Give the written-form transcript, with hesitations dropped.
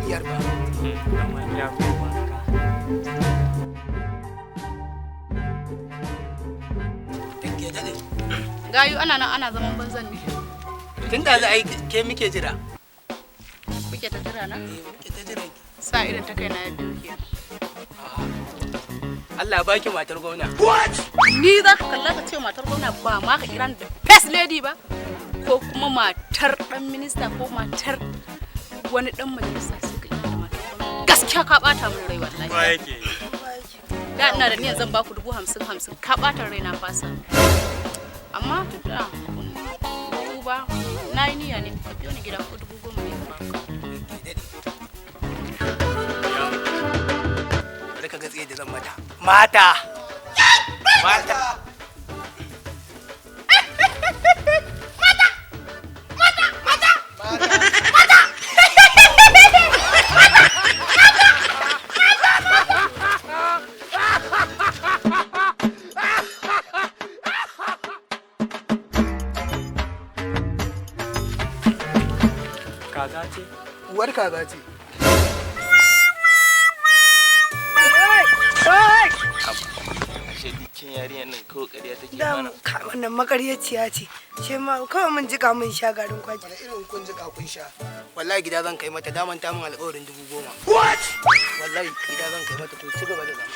Biyar ba. Amarya ko wanka. Take daɗe. Gayu ana nan ana zaman banzan ne. Tun da za a yi ke muke jira. Kuke ta jira na? Eh, muke ta jira ki. Sa irin ta kai na ya biyu ke. Allah baki matar gwamna. Ni za ka kalla ka ce matar gwamna, ba ma ka kira ni da first lady ba, ko kuma matar dan minista ko matar wani dan majalisa, sai ka kira da matar gwamna. Gaskiya ka bata min rai wallahi. Ba yake. Da ina da niyan zan baku 50,000 50, ka bata rai na fasa. Amma tun da kun duba na yi niyya ne ka biyo ni gida, ko 10,000 ne ka baka. Take daɗe. Bari ka ga tsaye da zan mata. Mata. Mata. Kaza ce? Uwar kaza ce. Ashe dukkin yarinyar nan kawai ƙarya take Da mana. ka wannan makaryaciya ce. Ce ma kawai mun jika mun sha garin kwaki. Wani irin kun jika kun sha? Wallahi gida zan kai mata, daman ta min alƙawarin 10,000. What? Wallahi gida zan kai mata, to ci gaba da zama.